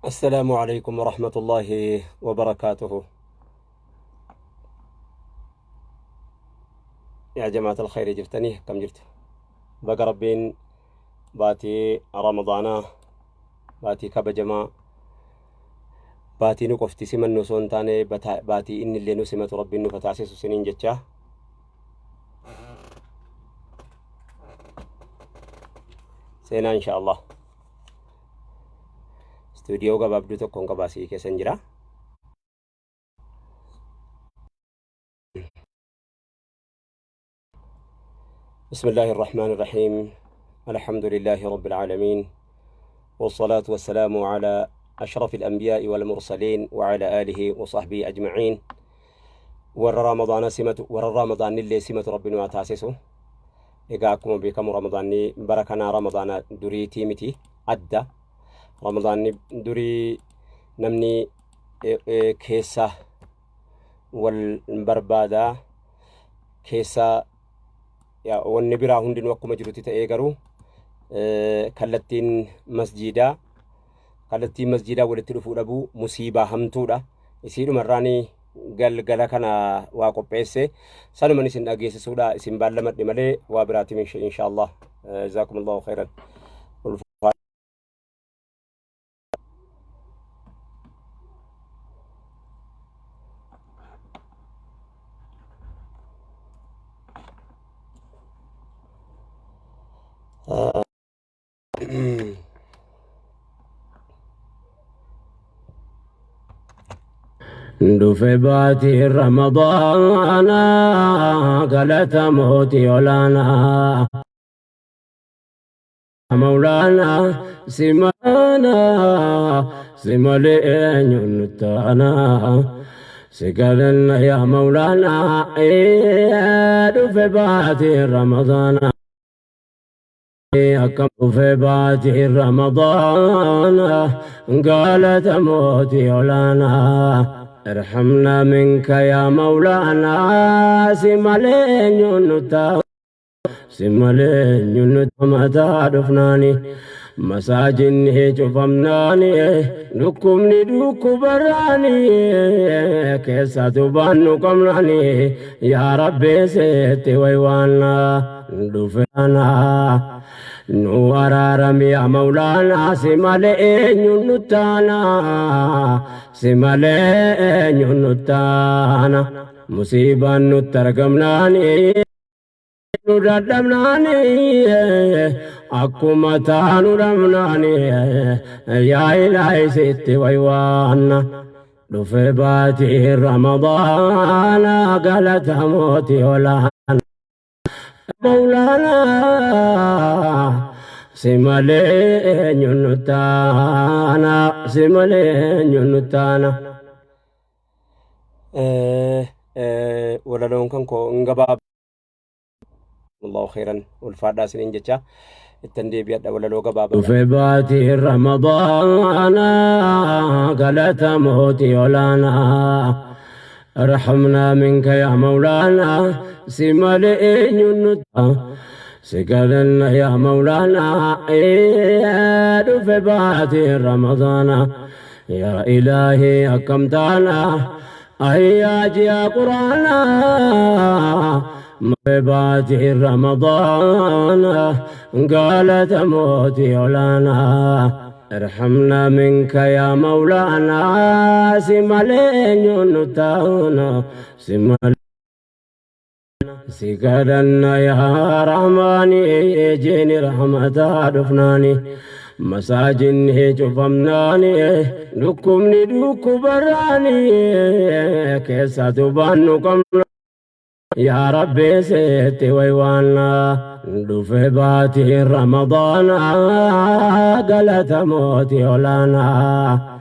السلام عليكم ورحمة الله وبركاته. يا جماعة الخير، jirtanii akkam jirtu? Baga Rabbiin baatii Ramadaanaa, baatii kabajamaa, baatii nu qofti simannu osoo hin taane baatii inni illee nu simatu Rabbiin nu taasisu siniin jecha. Seenaa insha Allah. Istuudiyoo gabaabduu tokkoon qabaasii keessan jira. بسم الله الرحمن الرحيم، الحمد لله رب العالمين، والصلاة والسلام على أشرف الأنبياء والمرسلين وعلى آله وصحبه أجمعين. Warra Ramadaana simatu, warra Ramadaanni illee simatu Rabbi nu haa taasisu. Egaa akkuma beekamu Ramadaanni bara kanaa Ramadaana duriitii miti, adda. Ramadaanni durii namni keessa wal barbaada, keessa wanni biraa hundinuu akkuma jirutti ta'ee, garuu kallattiin masjiidaa walitti dhufuu dhabuu musiibaa hamtuudha. Isiidhuma irraanii galgala kana waa qopheesse, sanuman isin dhageessisuudha isin baallamadhe malee waa biraatim insha Allah. جزاكم الله خيرا. Dhufe baatii Ramadaana, galata mootii olaanaa. Mawlaanaa simaanaa, si malee eenyuun nuttaanaa? Si galanna yaa Mawlaanaa. Dhufe baatii Ramadaana. Akkam dhufe baatii Ramadaana, galata mootii olaanaa. ارحمنا منك يا مولانا. Si malee eenyuun nuttaa? Si malee eenyuun mataa dhufnaani? Masaajinni cufamnaani, dhukkubni dhukkubarraani, keessatu baannu qabnaani, yaa Rabbi seetti waywaannaa. Dhufeanaa nu araarami yaa Mawlaanaa. Si malee eenyuun nuttaanaa? Si malee eenyuun nuttaana? Musiibaan nutti argamnaani, nu dadhabnaani, akkuma taanu dhabnaani, yaa Ilaahi sitti waywaanna. Dhufe baatii Ramadaana, galata mootii olaana. Mawlaanaa, si malee eenyuun nuttaana? Si malee eenyuun nuttaana? Walaloon kan koo hin gabaab. الله خيرا, ulfaadhaa isiniin jecha ittan deebi'adha walaloo gabaabaa. Dhufe baatii Ramadaana, galata mootii olaanaa. ارحمنا منك يا مولانا. Si malee eenyuun nutta? Si galanna yaa Mawlaana. Dhufe baatii Ramadaana, yaa Ilaahi akkam taana? Ayyaa ji'a Quraana. Dhufe baatii Ramadaana, galata mootii olaanaa. ارحمنا منك يا مولانا. Si malee eenyuun nuttaana? Si malee. Si kadhanna yaa Rahmaani, jeeni rahmataa dhufnaani, masaajinni cufamnaani, dhukkubni dhukkubarraani, keessatu baannu qabna, yaa Rabbi seetti waywaannaa. Dhufe baatii Ramadaana, galata mootii olaanaa.